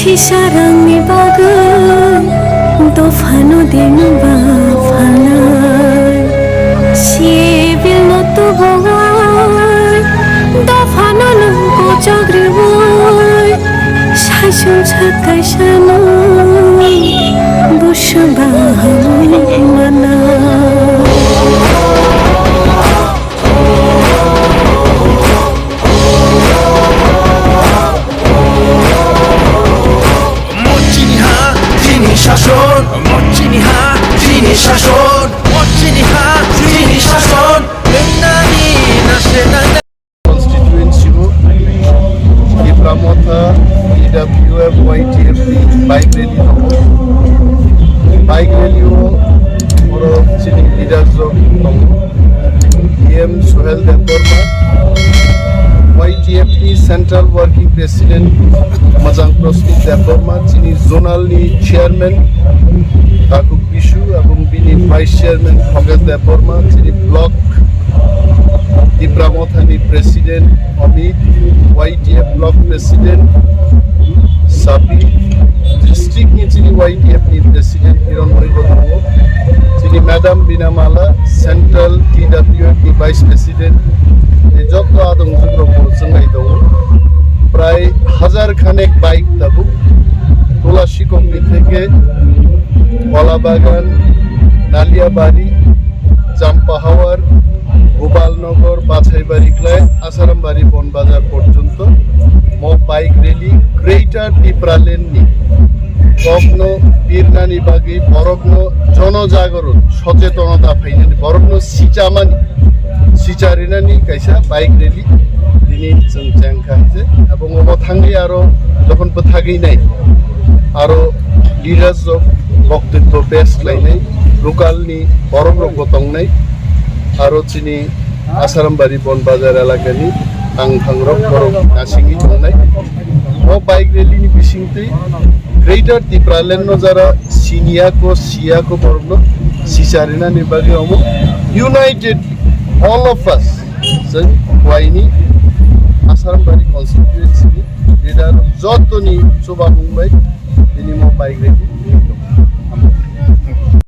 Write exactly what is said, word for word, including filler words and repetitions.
Kisa rangni bagwi dophano dengba phalnai, sibilno tubowai, dophano nwng kochok riwai, saichung sak kaisano busu bahai mana. Mochini ha, chini shason, mochini ha, chini shason, mochini ha, chini shason. Nani nase nang. Constituency o Tipra Motha, T W F, Y T F ni bike rally tongo. Bike rally o oro chini leaders rok tongo. D M Suhel Debbarma, Y T F ni Central Working President Majang Prostit Debbarma, chini zonal ni chairman Takuk Bisu, ebong bini vice chairman Khoges Debbarma, chini block Tipra Motha ni president Amit, Y T F block president Sabi, district ni chini Y T F ni president Hiron Moiko tongo, chini madam Bina Mala, central T W F ni vice president, tei joto adong jugrok bo chwngai tongo. Prai hajar khanek bike tabuk Tula Sikokni theke Kolabagan, Naliabari, Champahawar, Gopalnagar, Bachaibari klai Asarambari Bonbazar porjonto mo bike rally Greater Tipraland ni kokno birnani bagwi borokno jonojagoron, sochetonota phainani, borokno sichamani, sicharinani kaisa bike rally tini chwng chengkha hwnse. Abo omo thangwi aro jokhon bwthagwi nai aro leaders rok boktwitwo pes khlainai, local ni borok rok bo tongnai, aro chini Asarambari Bon Bazar elakani tangthang rok borok nasingwi tongnai. O bike rally ni bisingtwi Greater Tipraland no jara siniya ko siya ko borok no sicharinani bagwi omo united all of us, chwng waini Asarambari constituency ni leader jotoni chubamung bai tini mo bike rally ni tongo.